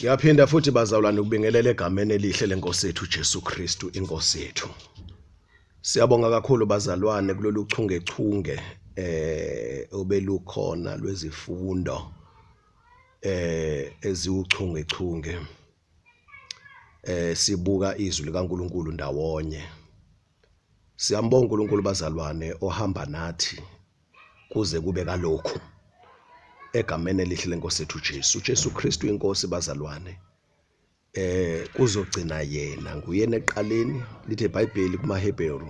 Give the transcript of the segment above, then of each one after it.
Ngiyaphinda futhi bazalwane ukubingelela egameni elihle lenkosi yethu Jesu Kristu inkosi yethu. Siyabonga kakhulu bazalwane kulolu chungechunge obelukhona lwezifundo eziwuchungechunge sibuka izwi likaNkuluNkulu ndawonye. Siyambonga uNkulunkulu bazalwane ohamba nathi kuze kube kalokhu egameni elihle lenkosi yethu Jesu. Jesu Kristu inkosi bazalwane kuzogcina yena nguyena eqaleni lithi iBhayibheli kumaHebheru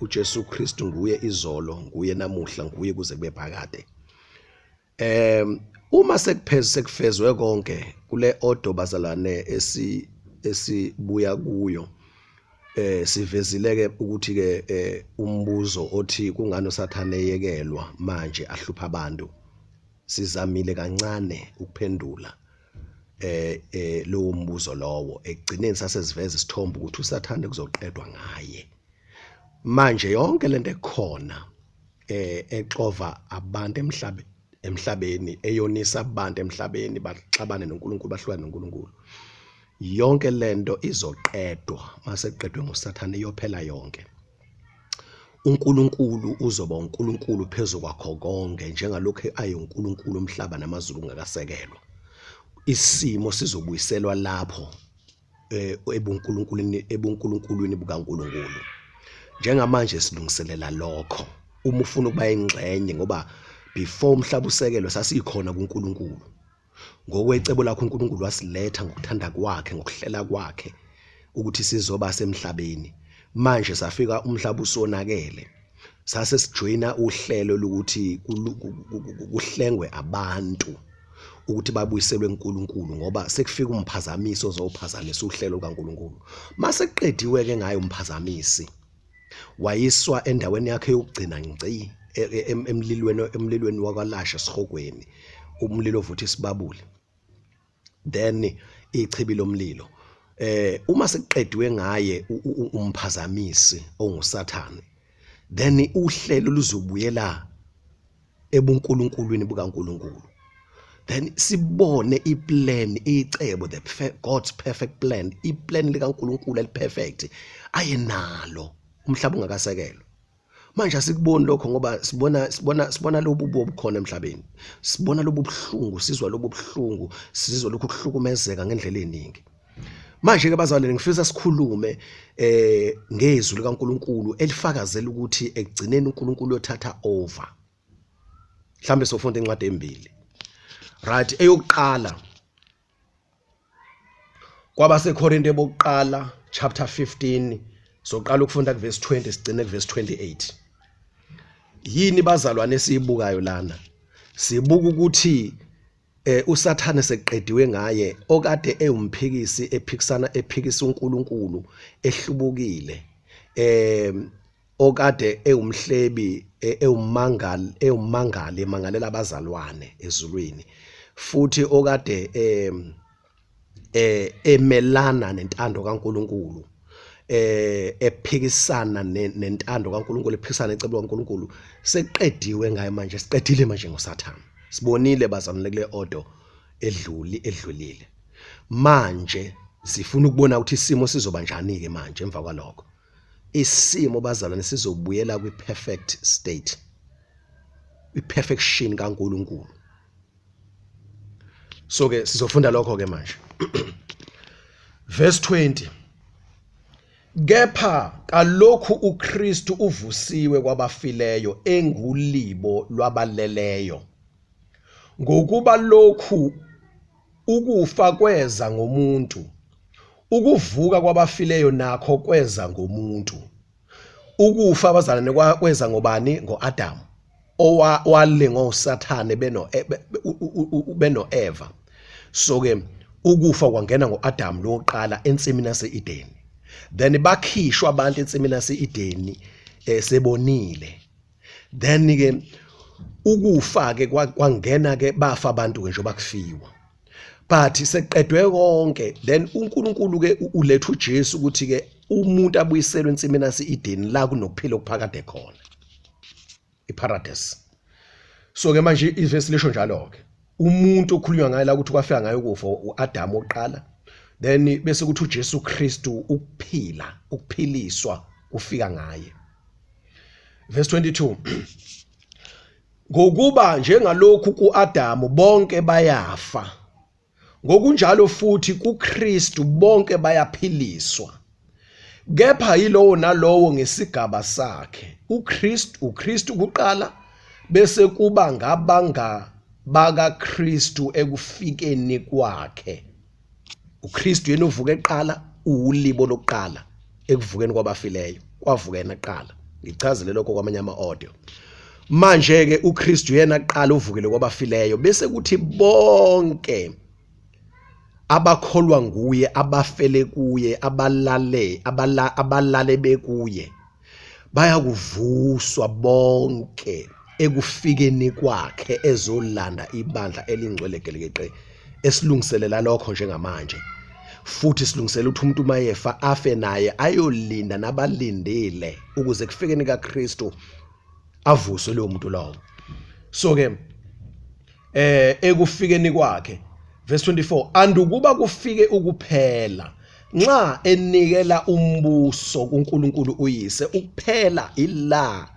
uJesu Kristu nguye izolo nguye namuhla nguye kuze kube phakade. Uma sekuphezwe sekufezwe konke kule odo bazalwane esibuya kuyo sivezileke ukuthi ke umbuzo othi kungani uSathane eyekelwa manje ahlupha abantu, sizamile kancane ukuphendula lowo mbuzo lowo. Ekugcineni sasesiveza isithombe ukuthi uSathane kuzoqedwa ngaye. Manje yonke lento ekhona exova abantu emhlabeni eyonisa abantu emhlabeni baxabane noNkulunkulu bahlukane noNkulunkulu, yonke lento izoqedwa mase kuqedwe ngoSathane, iyophela yonke. uNkulunkulu uzoba uNkulunkulu phezulu kwakho konke njengalokho ayenguNkulunkulu umhlaba namazulu kungakasekelwa. Isimo sizobuyiselwa lapho ebuNkulunkulwini bukaNkulunkulu. Njengamanje silungiselela lokho. Uma ufuna ukuba ingxenye, ngoba before umhlaba usekelwe sasikhona kuNkulunkulu. Ngokwecebo lakho uNkulunkulu wasiletha ngokuthanda kwakhe, ngokuhlela kwakhe ukuthi sizoba semhlabeni. Manje safika umhlaba usonakele, sase sijoyina uhlelo lokuthi kuhlengwe abantu ukuthi babuyiselwe kuNkulunkulu, ngoba sekufika umphazamisi ozophazamisa uhlelo kaNkulunkulu. Mase kuqediwe ke ngaye umphazamisi, wayiswa endaweni yakhe yokugcina ngci emlilweni wakwaLasha esihogweni, umlilo ovutha isibabule, then ichibi lomlilo. Uma sekuqediwe ngaye umphazamisi onguSathane, then uhlelo luzobuyela ebuNkulunkulwini bukaNkulunkulu. Then sibone iplan, icebo, the God's perfect plan, iplan likaNkulunkulu eliperfect ayenalo umhlaba ungakasekelwa. Manje asikuboni lokho ngoba sibona lobu bukhona emhlabeni, sibona lobu buhlungu, sizwa lobu buhlungu, sizwa lokhu kuhlukumezeka ngendlela eningi. Manje ke bazalwane ngifisa sikhulume ngezwi likaNkulunkulu elifakazela ukuthi ekugcineni uNkulunkulu uyothatha over. Mhlambe sofunda incwadi embili. Right, eyokuqala kwabaseKorinte bokuqala chapter 15, soqala ukufunda kuverse 20 sigcine kuverse 28. Yini bazalwane esiyibukayo lana? Sibuka ukuthi uSathane sekuqediwe ngaye, okade ewumphikisi ephikisana ephikisa uNkulunkulu ehlubukile, okade ewumhlebi ewumangali emangalela abazalwane ezulwini, futhi okade emelana nentando kaNkulunkulu, ephikisana nentando kaNkulunkulu, ephikisana necebo kaNkulunkulu, sekuqediwe ngaye manje. Siqedile manje ngoSathane, sibonile bazalwane kule order edlulile. Manje sifuna ukubona ukuthi isimo sizoba njani ke manje emva kwalokho. Isimo bazalwane sizobuyela kwi perfect state, i perfection kaNkulunkulu. So ke sizofunda lokho ke manje. Verse 20, kepha kalokhu uKristu uvusiwe kwabafileyo engulibo lwabaleleyo, ngokuba lokhu ukufa kweza ngomuntu, ukuvuka kwabafileyo nakho kweza ngomuntu. Ukufa abazalwane kweza ngobani? NgoAdam, owalingwa uSathane benoEva. So ke ukufa kwangena ngoAdam lokuqala ensimini yaseEdeni, then bakhishwa abantu ensimini yaseEdeni sebonile. Then ke ukufa ke kwangena ke, bafa abantu ke njengoba kufiwa, but seqedwe konke. Then uNkulunkulu ke uletha uJesu ukuthi ke umuntu abuyiselwe ensimini yaseEdeni la kunokuphila okuphakade khona, iparadise. So ke manje ivesi lisho njalo ke. Umuntu okhulunywa ngaye la ukuthi kwafika ngaye ukufa uAdam oqala, then bese kuthi uJesu Kristu ukuphila, ukuphiliswa kufika ngaye. Verse 22, ngokuba njengalokhu kuAdamu bonke bayafa, ngokunjalo futhi kuKristu bonke bayaphiliswa, kepha yilowo nalowo ngesigaba sakhe. uKristu kuqala, bese kuba ngabanga bakaKristu ekufikeni kwakhe. uKristu yena uvuka eqala, uwulibo lokuqala ekuvukeni kwabafileyo, kwavuka yena kuqala. Ngichazile lokho kwamanye ama-audio. Manje ke uKristu yena kuqala uvukile kwabafileyo, bese kuthi bonke abakholwa nguye, abafele kuye, abalale bekuye, bayakuvuswa bonke ekufikeni kwakhe ezolanda ibandla elingcwele gelekeqe. Esilungiselela lokho njengamanje, futhi silungisela ukuthi umuntu mayefa afe naye, ayolinda nabalindile ukuze kufikeni kaKristu avuswe lowo muntu lowo. So ke ekufikeni kwakhe, verse 24, andukuba kufike ukuphela, nxa enikela umbuso kuNkulunkulu uyise. Ukuphela ila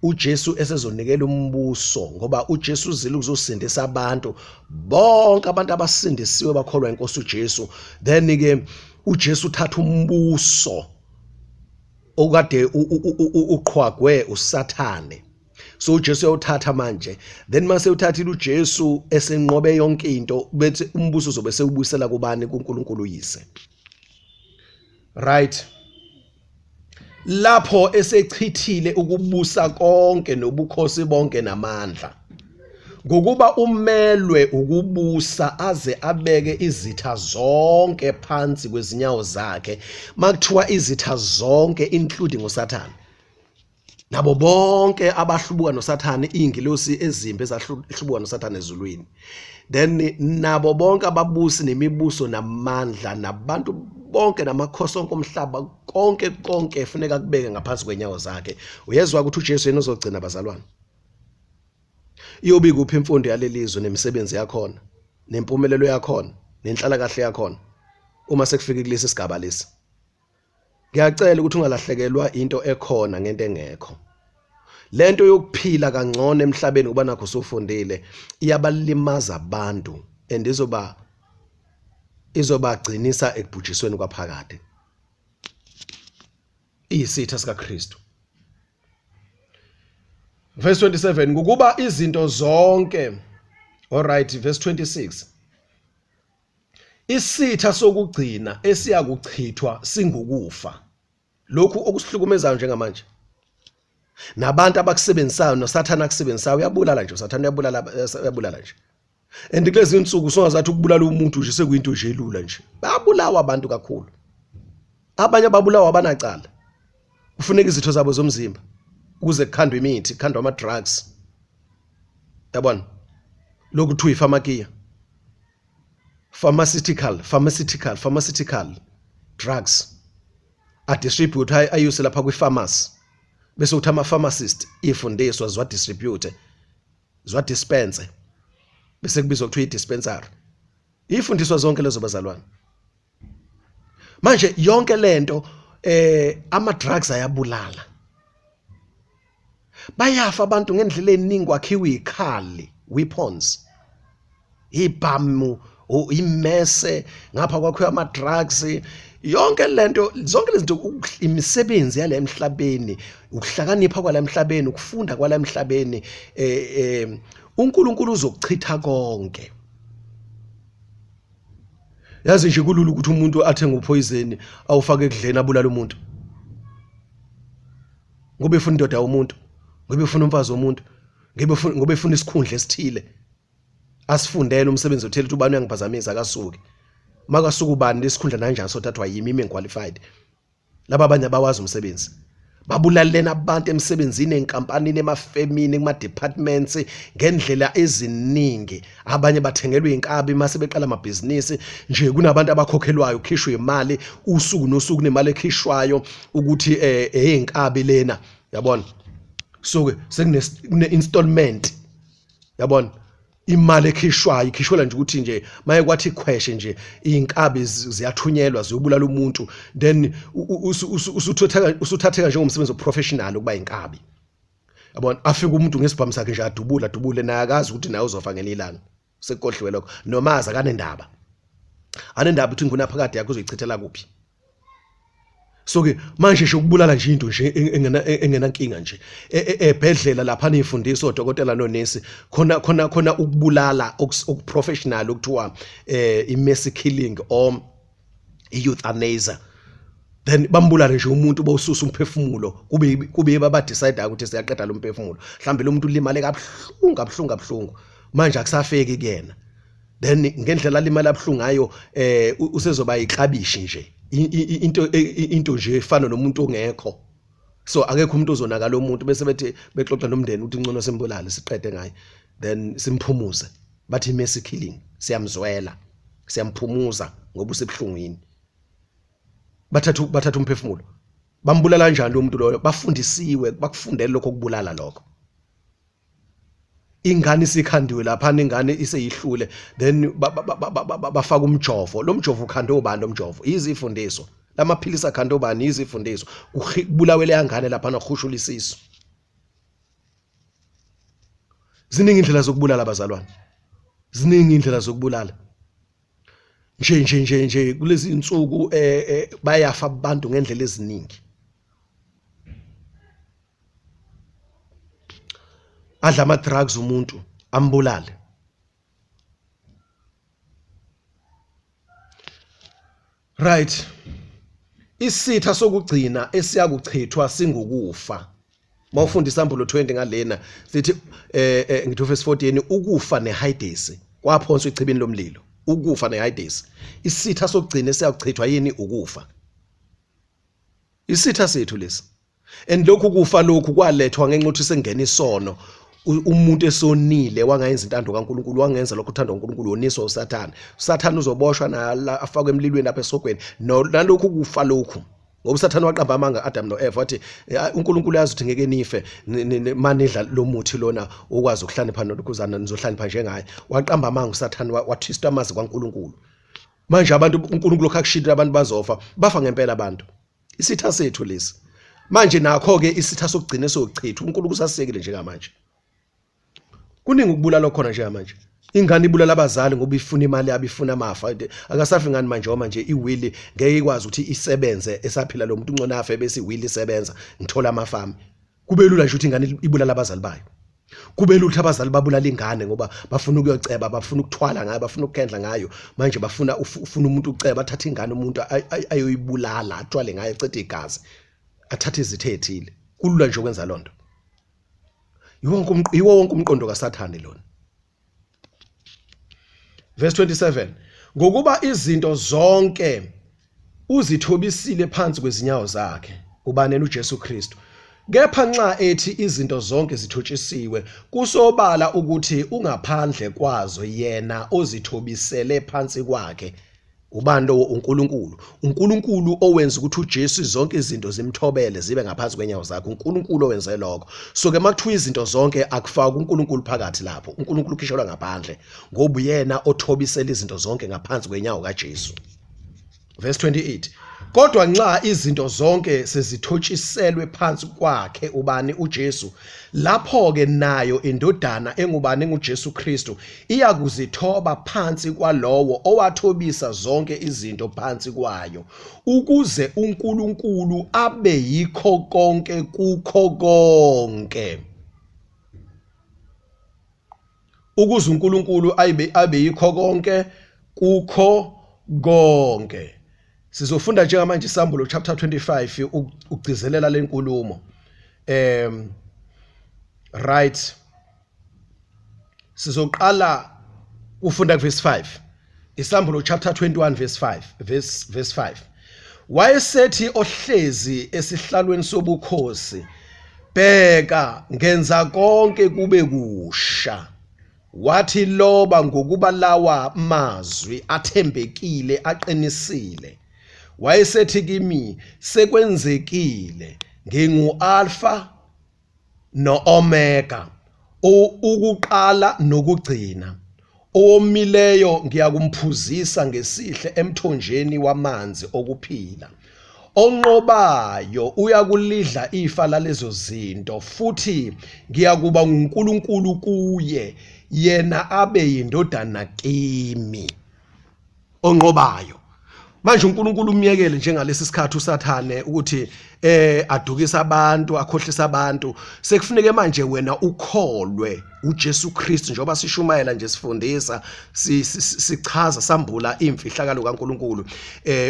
uJesu esezonikela umbuso, ngoba uJesu uzile ukuzosindisa abantu bonke, abantu abasindisiwe bakholwa inkosi uJesu. Then ke uJesu uthatha umbuso okade uqhwagwe uSathane. So uJesu uyawuthatha manje, then mase uthathile uJesu esenqobe yonke into, bethi umbuso uzobe sewubuyisela kubani? KuNkulunkulu uyise. Right, lapho esechithile ukubusa konke nobukhosi bonke namandla, ngokuba umelwe ukubusa aze abeke izitha zonke phansi kwezinyawo zakhe. Makuthiwa izitha zonke, including uSathane nabo bonke abahlubuka noSathane, izingilosi ezimbi ezahlubuka noSathane ezulwini, then nabo bonke ababusi nemibuso namandla nabantu bonke namakhosi onke omhlaba, konke konke funeka kubeke ngaphansi kwenyawo zakhe. Uyezwa ukuthi uJesu yena uzogcina, bazalwane. Iyobe kuphi imfundo yalelizwe nemisebenzi yakhona nempumelelo yakhona nenhlalakahle yakhona uma sekufike kulesi sigaba lesi? Ngiyacela ukuthi ungalahlekelwa into ekhona ngento engekho. Lento yokuphila kangcono emhlabeni kuba nakho usufundile iyabalimaza abantu, and izobagcinisa ekubhujisweni kwaphakade. Iyisitha sikaKristu. Verse 27, ngokuba izinto zonke, all right, verse 26, isitha sokugcina esiyakuchithwa singukufa. Lokhu okusihlukumezayo njengamanje, nabantu abakusebenzisayo noSathane akusebenzisayo, uyabulala nje uSathane, uyabulala nje. And kulezi insuku songazathi ukubulala umuntu nje sekuyinto nje elula nje. Bayabulawa abantu kakhulu, abanye ababulawa abanacala, kufuneka izitho zabo zomzimba ukuze kukhandwe imithi, kukhandwe ama-drugs, yabona lokhu kuthiwa i-pharmakia, pharmaceutical drugs a-distribute, ayuse lapha kwi-pharmacy, bese uthi ama-pharmacist ifundiswa ziwa-distribute, ziwa-dispense, bese kubizwa kuthiwa i-dispensary. Ifundiswa zonke lezo, bazalwane. Manje yonke lento, ama-drugs ayabulala, bayafa abantu ngendlela eningi, kwakhiwa ikhali, weapons, ibhamu, imese, ngapha kwakhiwa ama-drugs, yonke lento, zonke lezi zinto, imisebenzi yale emhlabeni, ukuhlakanipha kwala emhlabeni, ukufunda kwala emhlabeni, uNkulunkulu uzokuchitha konke. Yazi nje kulula ukuthi umuntu athenge u-poison awufake ekudleni abulala umuntu, ngoba efuna indoda yomuntu, ngoba efuna umfazi womuntu, ngoba efuna isikhundla esithile asifundele, umsebenzi othile, ukuthi ubani uyangiphazamisa akasuke, makasuka ubani lesikhundla nanjani sothathwa yimi, imi qualified. Laba abanye abawazi umsebenzi, babulalena abantu emsebenzini, enkampanini, emafemini, kuma-departments, ngendlela eziningi. Abanye bathengelwa inkabi mase beqala amabhizinisi nje. Kunabantu abakhokhelwayo, kukhishwe imali usuku nosuku, nemali ekhishwayo ukuthi eyinkabi lena, yabona. So ke sekune installment, yabona. Imali ekhishwayo ikhishwela nje ukuthi nje maye kwathi khweshe nje izinkabi ziyathunyelwa ziyobulala umuntu, then usuthatheka usuthatheka njengomsebenzi oprofessional ukuba inkabi. Yabona, afike umuntu ngesibhamu sakhe nje adubula adubule, naye akazi ukuthi naye uzofa ngelinye ilanga. Sekukohliwe lokho, noma azi akanendaba, anendaba ukuthi ingunaphakade yakho uzoyichithela kuphi. So ke manje nje ukubulala nje into nje engenankinga nje ebhedlela lapha nifundisa odokotela nonesi khona khona khona ukubulala okuprofessional okuthiwa i-mercy killing or i-euthanasia, then bambulale nje umuntu bawususa umphefumulo, kube baba decide ukuthi siyaqeda lo mphefumulo, mhlambe lo muntu ulimale kabuhlungu kabuhlungu kabuhlungu, manje akusafeki kuyena, then ngendlela alimala kabuhlungu ngayo usezoba iklabishi nje, into nje efana nomuntu ongekho. So akekho umuntu ozonakala umuntu, bese bethi bexoxa nomndeni ukuthi ngcono simbulale siqede ngaye, then simphumuze, bathi mercy killing, siyamzwela, siyamphumuza ngoba usebuhlungwini. Bathatha umphefumulo, bambulala kanjani lo muntu loyo? Bafundisiwe, bakufundele lokho kubulala lokho. Ingane isikhandiwe lapha, ingane iseyihlule, then bafaka umjovo. Lo mjovo ukhandwe ubani? Lo mjovo izifundiso, lamaphilisi akhandwe ubani? Izifundiso. Kubulawe leya ngane lapha, nohushula isisu. Ziningi indlela zokubulala abazalwane, ziningi indlela zokubulala nje nje nje nje kulezi insuku bayafa abantu ngendlela eziningi. Adla ama drugs umuntu ambulale. Right, isitha sokugcina esiyakuchithwa singukufa. Mawufunda isambulo 20 ngalena sithi ngithi verse 14, ukufa neHades kwaphonswa echibini lomlilo. Ukufa neHades, isitha sokugcina esiyakuchithwa yini? Ukufa. Isitha sethu lesi. And lokhu kufa lokhu kwalethwa ngenxa ukuthi sengena isono, umuntu esonile wangayenza intando kaNkuluNkulu, wangenza lokho uthandwa uNkulunkulu, woniswa uSathane. uSathane uzoboshwa nala afakwe emlilweni lapha esogweni. Nalokhu kufa lokhu, ngoba uSathane waqamba amanga Adam noEva, wathi uNkulunkulu uyazi ukuthi ngeke nife manidla lo muthi lona ukwazi ukuhlanipha nokuzana, nizohlanipha njengaye. Waqamba amanga uSathane, wathwista amazwi kaNkulunkulu. Manje abantu uNkulunkulu lokhu akushilo, abantu bazofa, bafa ngempela abantu. Isitha sethu lesi. Manje nakho ke isitha sokugcina esochitha, uNkulunkulu usasekile njengamanje. Kuningi ukubulala khona njengamanje. Ingane ibulala abazali ngoba ifuna imali yabo, ifuna amafa. Akasafi ngani manje uma nje iwili ngeke ikwazi ukuthi isebenze esaphila lo muntu, ungcono afe bese iwili isebenza ngithola amafa ami. Kube lula nje ukuthi ingane ibulala abazali bayo. Kube lula ukuthi abazali babulala ingane ngoba bafuna ukuyoceba, bafuna ukuthwala ngayo, bafuna ukukhendla ngayo. Manje bafuna ufuna umuntu uceba, athathe ingane umuntu ayoyibulala, athwale ngayo, ecede igazi, athathe izithe ethile. Kulula nje ukwenza lonto. Yiwo wonke umqondo kaSathane lona. Verse 27, ngokuba izinto zonke uzithobisile phansi kwezinyawo zakhe. Ubani uJesu Kristu? Kepha nxa ethi izinto zonke zithotshisiwe, kusobala ukuthi ungaphandle kwazo yena ozithobisele phansi kwakhe. Ubani lowo? uNkulunkulu. uNkulunkulu owenza ukuthi uJesu zonke izinto zimthobele, zibe ngaphansi kwenyawo zakhe. uNkulunkulu owenze lokho. So ke makuthiwa izinto zonke, akufaki uNkulunkulu phakathi lapho. uNkulunkulu ukhishelwa ngaphandle ngoba uyena othobisela izinto zonke ngaphansi kwenyawo kaJesu. Verse 28, kodwa nxa izinto zonke sezithotshiselwe phansi kwakhe, ubani? uJesu, lapho ke nayo indodana engubani? EnguJesu Kristu, iyakuzithoba phansi kwalowo owathobisa zonke izinto phansi kwayo, ukuze uNkulunkulu abe yikho konke kukho konke. Ukuze uNkulunkulu abe yikho konke kukho konke. Sizofunda njengamanje isambulo chapter 25 ukugcizelela lenkulumo. Right, sizoqala ufunda verse 5, isambulo chapter 21 verse 5, verse 5. Wayesethi ohlezi esihlalweni sobukhosi, bheka ngenza konke kube kusha. Wathi, loba, ngokuba lawa mazwi athembekile aqinisile. Wayesethi kimi, sekwenzekile, ngingu-Alfa no-Omega, Ukuqala nokugcina. Owomileyo ngiyakumphuzisa ngesihle emthonjeni wamanzi okuphila. Onqobayo uyakulidla ifa lalezo zinto, futhi ngiyakuba nguNkulunkulu kuye, yena abe yindodana kimi. Onqobayo. Manje uNkulunkulu umyekele njengalesi sikhathi uSathane ukuthi adukisa abantu, akhohlisa abantu. Sekufuneke manje wena ukholwe uJesu Kristu, njengoba sishumayela nje, sifundisa, sichaza, sambula imfihlakalo kaNkulunkulu.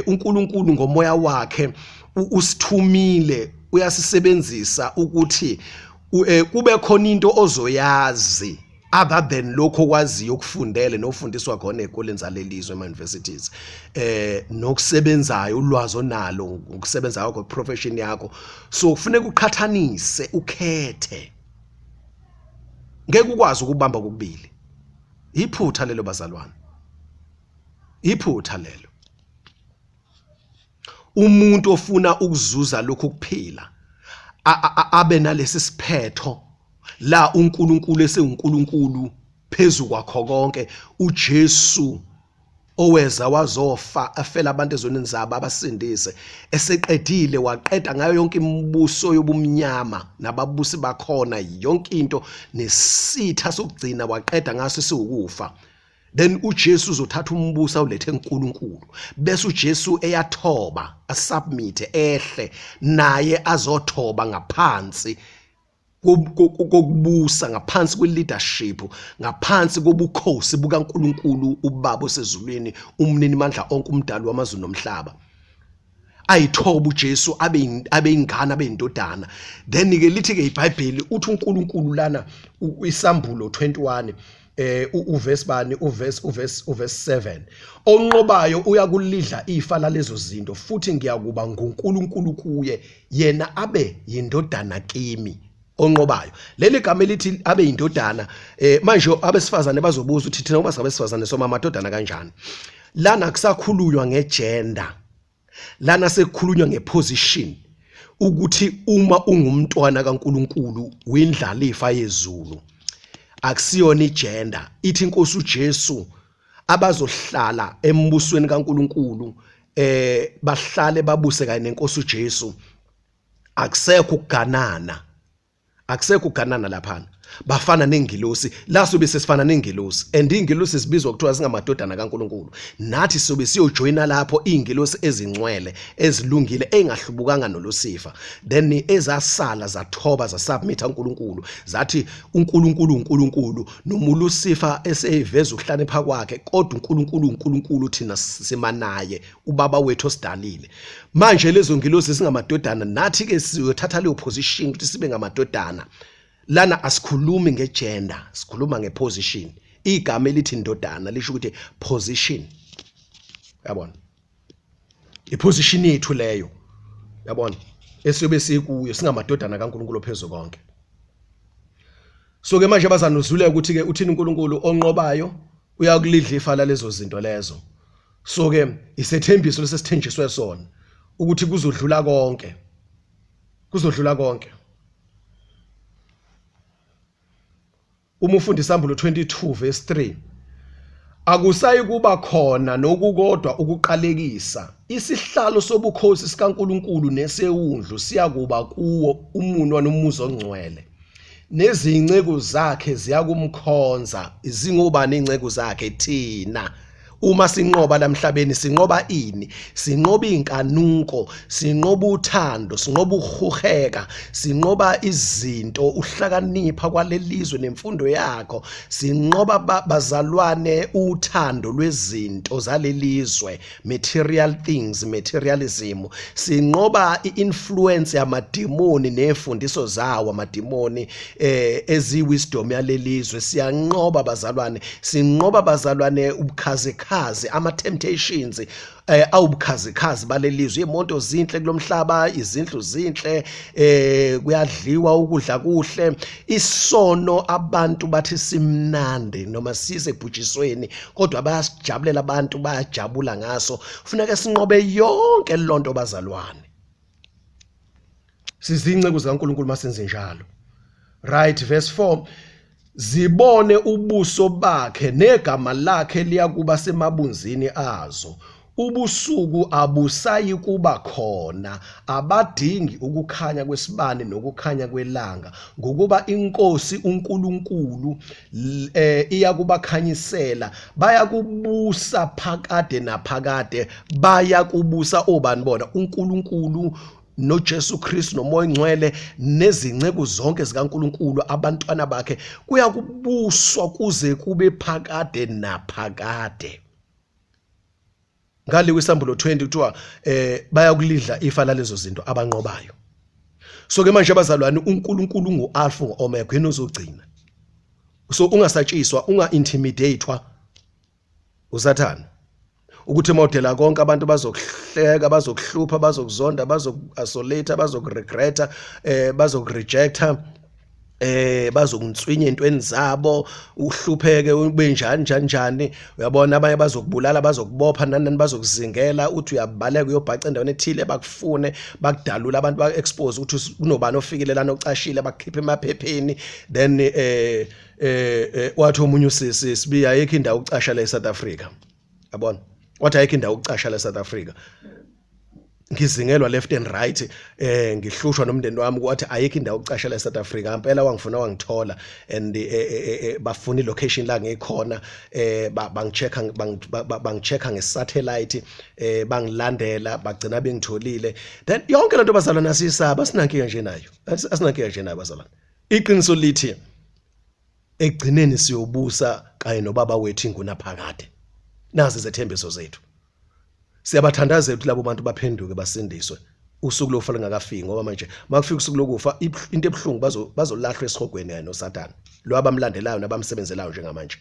uNkulunkulu ngomoya wakhe usithumile, uyasisebenzisa ukuthi kube khona into ozoyazi other than lokho okwaziyo ukufundele nofundiswa khona ezikoleni zalelizwe, ema-universities, nokusebenzayo, ulwazi onalo ngokusebenza kwakho, profession yakho. So kufuneka uqhathanise, ukhethe. Ngeke ukwazi ukubamba kokubili. Iphutha lelo, bazalwane, iphutha lelo. Umuntu ofuna ukuzuza lokhu kuphila abe nalesi siphetho la uNkulunkulu esewuNkulunkulu phezulu kwakho konke, uJesu oweza wazofa, afela abantu ezoneni zabo, abasindise, eseqedile waqeda ngayo yonke imibuso yobumnyama nababusi bakhona, yonke into, nesitha sokugcina waqeda ngaso esiwukufa. Then uJesu uzothatha umbuso awulethe kuNkulunkulu, bese uJesu eyathoba, asubmit, ehle naye azothoba ngaphansi kokubusa, ngaphansi kwe-leadership, ngaphansi kobukhosi bukaNkulunkulu uBaba osezulwini, umnini mandla onke, umdali wamazulu nomhlaba. Ayithoba uJesu, abe ingane, abe indodana. Then ke lithi ke iBhayibheli, uthi uNkulunkulu lana, isambulo 21, uverse bani, uverse 7: "Onqobayo uyakulidla ifa lalezo zinto, futhi ngiyakuba nguNkulunkulu kuye, yena abe yindodana kimi." Onqobayo, leli gama elithi abe yindodana, manje abesifazane bazobuza ukuthi thina uma singabesifazane soma amadodana kanjani? Lana kusakhulunywa ngegender, lana sekukhulunywa ngeposition, ukuthi uma ungumntwana kaNkuluNkulu windlalifa yezulu, akusiyona igender. Ithi inkosi uJesu abazohlala embusweni kaNkuluNkulu, bahlale babuse kanye nenkosi uJesu, akusekho ukuganana, akusekho ukuganana laphana. Bafana nengilosi la, sobe sesifana nengilosi, and ingilosi zibizwa kuthiwa singamadodana kaNkuluNkulu. Nathi sobe siyojoyina lapho ingilosi ezingcwele, ezilungile, engahlubukanga noLucifer, then ezasala zathoba, zasubmit uNkulunkulu, zathi uNkulunkulu uNkulunkulu, noma uLucifer eseyiveza ukuhlakanipha kwakhe, kodwa uNkulunkulu uNkulunkulu, thina simanaye ubaba wethu osidalile. Manje lezo ngilosi singamadodana, nathi ke siyothatha leyo position ukuthi sibe ngamadodana. Lana asikhulumi ngegender, sikhuluma ngeposition. Igama elithi indodana lisho ukuthi position, yabona, iposition yethu leyo, yabona, esiyobe sikuyo singamadodana kaNkulunkulu phezulu konke. So ke manje bazanuzuleka ukuthi ke uthini uNkulunkulu: onqobayo uyakulidla ifa lalezo zinto lezo. So ke isethembiso lesesithenjiswe sona ukuthi kuzodlula konke, kuzodlula konke. Uma ufunda isambulo 22 verse 3: "Akusayi kuba khona nokukodwa ukuqalekisa. Isihlalo sobukhosi sikaNkuluNkulu nesewundlu siyakuba kuwo umunwa nomuzi ongcwele, nezinceku zakhe ziyakumkhonza." Zingobani inceku zakhe? Thina. Uma sinqoba lamhlabeni, sinqoba ini? Sinqoba inkanuko, sinqoba uthando, sinqoba ukuhuheka, sinqoba izinto, uhlakanipha kwalelizwe nemfundo yakho. Sinqoba, bazalwane, uthando lwezinto zalelizwe, material things, materialism. Sinqoba i-influence yamadimoni nefundiso zawo amadimoni, eziwisdom yalelizwe. Siyanqoba, bazalwane. Sinqoba, bazalwane, ubukhazikhazi, ama temptations awubukhazikhazi balelizwe. Imoto zinhle kulomhlaba, izindlu zinhle, kuyadliwa ukudla kuhle. Isono abantu bathi simnandi noma size ebhujisweni, kodwa bayasijabulela abantu, bayajabula ngaso. Kufuneka sinqobe yonke lonto, bazalwane. Sizinceku zikaNkulunkulu masenze njalo. Right, verse 4. Zibone ubuso bakhe negama lakhe liyakuba semabunzini azo. Ubusuku abusayi kuba khona, abadingi ukukhanya kwesibani nokukhanya kwelanga, ngokuba iNkosi uNkulunkulu eh, iyakubakhanyisela, bayakubusa phakade naphakade, bayakubusa obani bona? uNkulunkulu noJesu Kristu noMoya oNgcwele nezinceku zonke zikaNkulunkulu abantwana bakhe kuyakubuswa kuze kube phakade naphakade. Ngale kwisambulo 20 kuthiwa eh bayakulidla ifa lalezo zinto abanqobayo. So ke manje abazalwane uNkulunkulu ungu-Alpha ngo-Omega yena ozogcina. So ungasatshiswa unga-intimidatwa usathane ukuthi mawudela konke abantu bazokuhleka bazokuhlupha bazokuzonda bazoku-isolate bazokuregreta eh bazokurejecta eh bazokuntswinya entweni zabo uhlupheke ube njani njani njani uyabona abanye bazokubulala bazokubopha nani nani bazokuzingela uthi uyabaleka uyobhaca endaweni ethile bakufune bakudalula abantu ba expose ukuthi kunobani ofikile lana ocashile bakukhipha emaphepheni then eh eh, eh wathi omunye usisi sibiya ayikho indawo ukucasha la eSouth Africa yabona wathi ayikho indawo ukucasha la eSouth Africa ngizingelwa left and right eh ngihlushwa nomndeni wami kwathi ayikho indawo ukucasha la eSouth Africa impela wangifuna wangithola and eh, eh, eh, bafuna ilocation la ngikhona eh bangichecka bangichecka ngesatellite eh bangilandela bagcina bengitholile then yonke lento bazalwana siyisaba sinankinga nje nayo asinankinga nje nayo bazalwana Iqiniso lithi ekugcineni siyobusa kanye nobaba wethu ingunaphakade. Nazi izethembiso zethu. Siyabathandazela ukuthi labo bantu baphenduke basindiswe usuku lokufa lungakafiki ngoba manje makufika usuku lokufa into ebuhlungu bazolahlwa esihogweni kanye noSathane lo abamlandelayo nabamsebenzelayo njengamanje.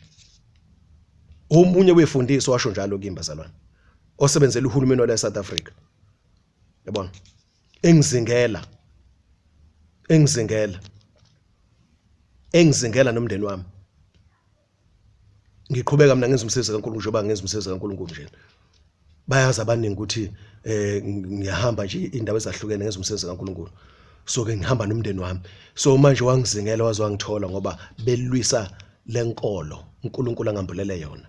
Omunye wefundiso washo njalo kimi bazalwane osebenzela uhulumeni wala eSouth Africa. Yabona? Engizingela engizingela engizingela nomndeni wami ngiqhubeka mina ngenza umsebenzi kaNkulunkulu njengoba ngenza umsebenzi kaNkulunkulu nje bayazi abaningi ukuthi eh ngiyahamba nje indawo ezahlukene ngenza umsebenzi kaNkulunkulu so ke ngihamba nomndeni wami so manje wangizingela waze wangithola ngoba belwisa lenkolo uNkulunkulu angambulele yona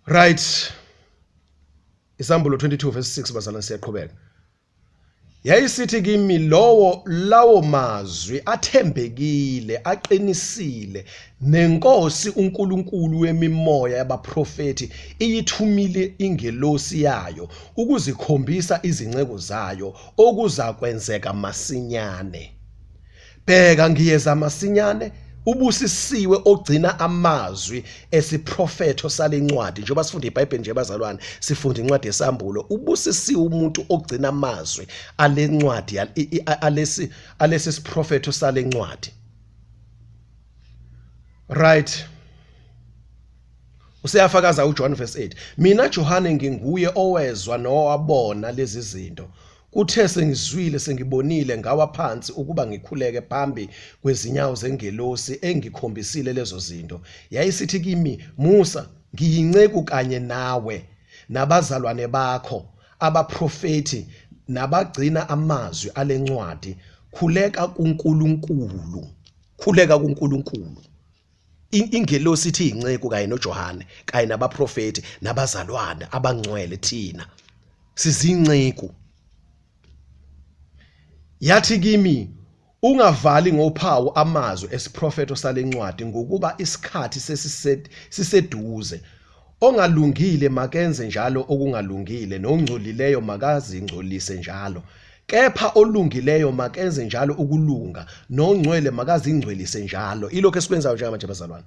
right Isambulo 22 verse 6 bazalwane siyaqhubeka. Yayisithi kimi lowo lawo mazwi athembekile aqinisile nenkosi uNkulunkulu wemimoya yabaprofethi iyithumile ingelosi yayo ukuzikhombisa izinceku zayo okuzakwenzeka masinyane. Bheka ngiyeza masinyane ubusisiwe ogcina amazwi esiprofetho salencwadi njengoba sifunda iBhayibheli nje bazalwane sifunda incwadi yesambulo ubusisiwe umuntu ogcina amazwi alencwadi alesi alesi siprofetho salencwadi right useyafakaza uJohn verse 8 mina Johane nginguye owezwa nowabona lezi zinto Kuthe sengizwile sengibonile ngawa phansi ukuba ngikhuleke phambi kwezinyawo zengelosi engikhombisile lezo zinto. Yayisithi kimi, Musa, ngiyinceku kanye nawe nabazalwane bakho abaprofethi nabagcina amazwi alencwadi. Khuleka kuNkulunkulu. Khuleka kuNkulunkulu. Ingelosi ithi inceku kanye noJohane kanye nabaprofeti nabazalwane abangcwele thina sizinceku yathi kimi ungavali ngophawu amazwi esiprofeto salencwadi ngokuba isikhathi sesiseduze ongalungile makenze njalo okungalungile nongcolileyo makazingcolise njalo Kepha olungileyo makenze njalo ukulunga, nongcwele makazingcwelise njalo. Ilokho esikwenzayo njengamanje bazalwane.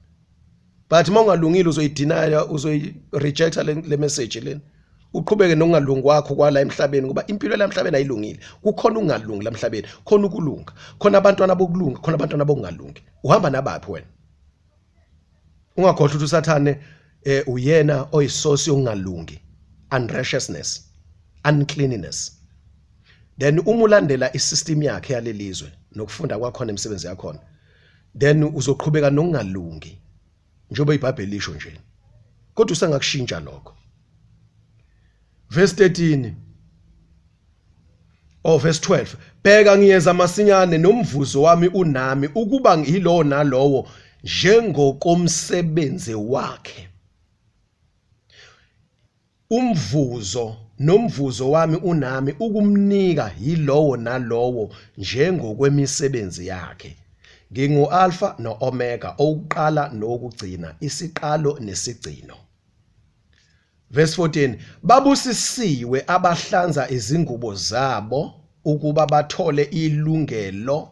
But uma ungalungile uzoyideniya, uzoyi-rejecta le message lena. Uqhubeke nokungalungi kwakho kwala emhlabeni ngoba impilo la emhlabeni ayilungile. Kukhona ukungalungi la emhlabeni, khona ukulunga. Khona abantwana bokulunga, khona abantwana bokungalungi. Uhamba nabaphi wena? Ungakhohlwa ukuthi uSathane eh uyena oyisource yokungalungi, unrighteousness, uncleanness. Then uma ulandela isystem yakhe yalelizwe nokufunda kwakhona imisebenzi yakhona, then uzoqhubeka nokungalungi njengoba iBhayibheli lisho nje. Kodwa usengakushintsha lokho. Verse 13. Oh verse 12 Bheka ngiyeza masinyane nomvuzo wami unami ukuba ngilowo nalowo njengokomsebenzi wakhe. Umvuzo nomvuzo wami unami ukumnika yilowo nalowo njengokwemisebenzi yakhe. Ngingu-Alfa no-Omega, owokuqala nowokugcina, isiqalo nesigcino. Verse 14 Babusisiwe abahlanza izingubo zabo ukuba bathole ilungelo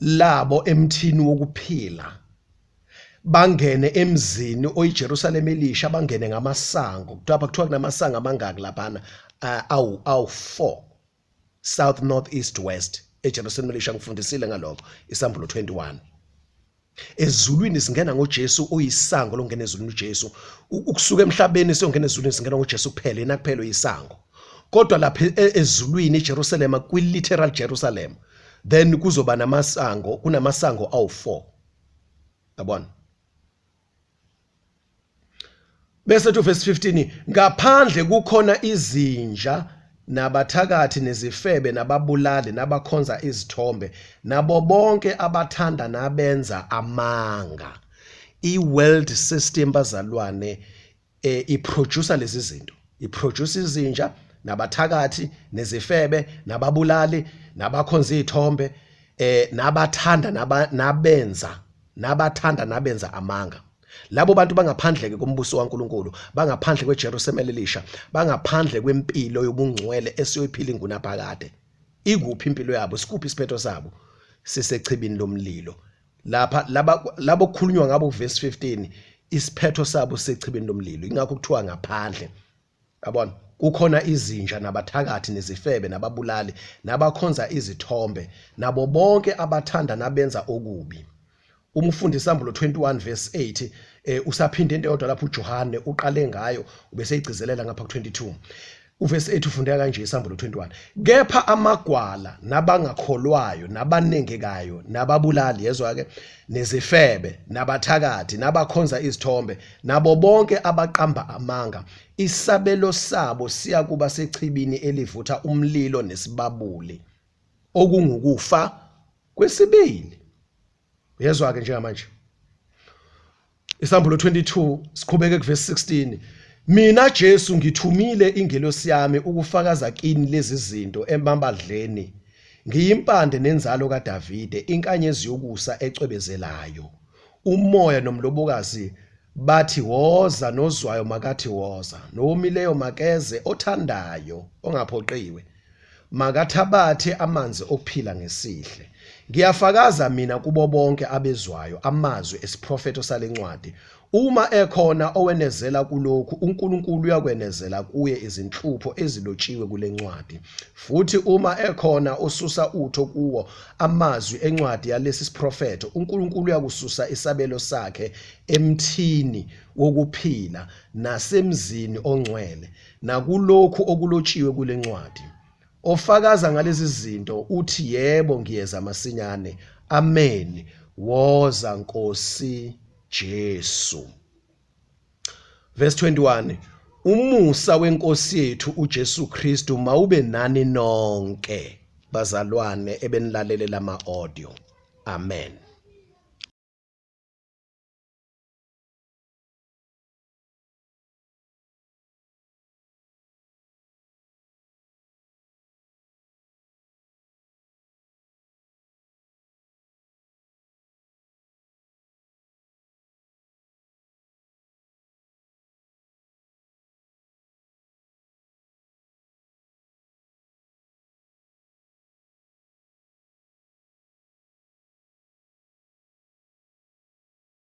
labo emthini wokuphila bangene emzini oyiJerusalema elisha bangene ngamasango kuthiwa kuthiwa kunamasango amangaki laphana awu awu 4 south north east west eJerusalema elisha ngifundisile ngalokho isambulo 21 ezulwini singena ngoJesu oyisango lokungena ezulwini uJesu ukusuka emhlabeni siyongena ezulwini singena ngoJesu kuphela yena kuphela oyisango kodwa lapha e, ezulwini iJerusalema kwi literal Jerusalem then kuzoba namasango kunamasango awu4 yabona bese to verse 15 ngaphandle kukhona izinja nabathakathi nezifebe nababulali nabakhonza izithombe nabo bonke abathanda nabenza amanga i-world system bazalwane eh iproducer lezi zinto iproduce izinja nabathakathi nezifebe nababulali nabakhonza izithombe eh nabathanda nabenza nabathanda nabenza amanga labo bantu bangaphandle ke kombuso kaNkuluNkulu bangaphandle kweJerusalema elisha bangaphandle kwempilo yobungcwele esiyoyiphila ingunaphakade ikuphi impilo yabo sikuphi isiphetho sabo sisechibini lomlilo lapha laba labo kukhulunywa ngabo verse 15 isiphetho sabo sechibini lomlilo ingakho kuthiwa ngaphandle yabona kukhona izinja nabathakathi nezifebe nababulali nabakhonza izithombe nabo bonke abathanda nabenza okubi uma ufunda isambulo 21 verse 8 eh usaphinda into eyodwa lapho uJohane uqale ngayo ubeseyigcizelela ngapha ku22 Uvesi 8 ufundeka kanje isambulo 21. Kepha amagwala nabangakholwayo nabanengekayo nababulali yezwa ke nezifebe nabathakathi nabakhonza izithombe nabo bonke abaqamba amanga isabelo sabo siyakuba sechibini elivutha umlilo nesibabuli okungukufa kwesibili. Uyezwa ke njengamanje. Isambulo 22 siqhubeke kuvesi 16. Mina Jesu ngithumile ingelosi yami ukufakaza kini lezi zinto emabandleni. Ngiyimpande nenzalo kaDavide, inkanyezi yokusa ecwebezelayo. Umoya nomlobokazi bathi woza, nozwayo makathi woza, nowomileyo makeze, othandayo ongaphoqiwe Makathabathe amanzi okuphila ngesihle. Ngiyafakaza mina kubo bonke abezwayo amazwi esiprofetho salencwadi, uma ekhona owenezela kulokhu, uNkulunkulu uyakwenezela kuye izinhlupho ezilotshiwe kulencwadi. Futhi uma ekhona osusa utho kuwo amazwi encwadi yalesi siprofetho, uNkulunkulu uyakususa isabelo sakhe emthini wokuphila nasemzini ongcwele Nakulokhu okulotshiwe kule ncwadi. Ofakaza ngalezi zinto uthi, Yebo, ngiyeza masinyane. Ameni. Woza, Nkosi Jesu. Verse 21 Umusa wenkosi yethu uJesu Kristu mawube nani nonke bazalwane ebenilalele lama audio. Amen.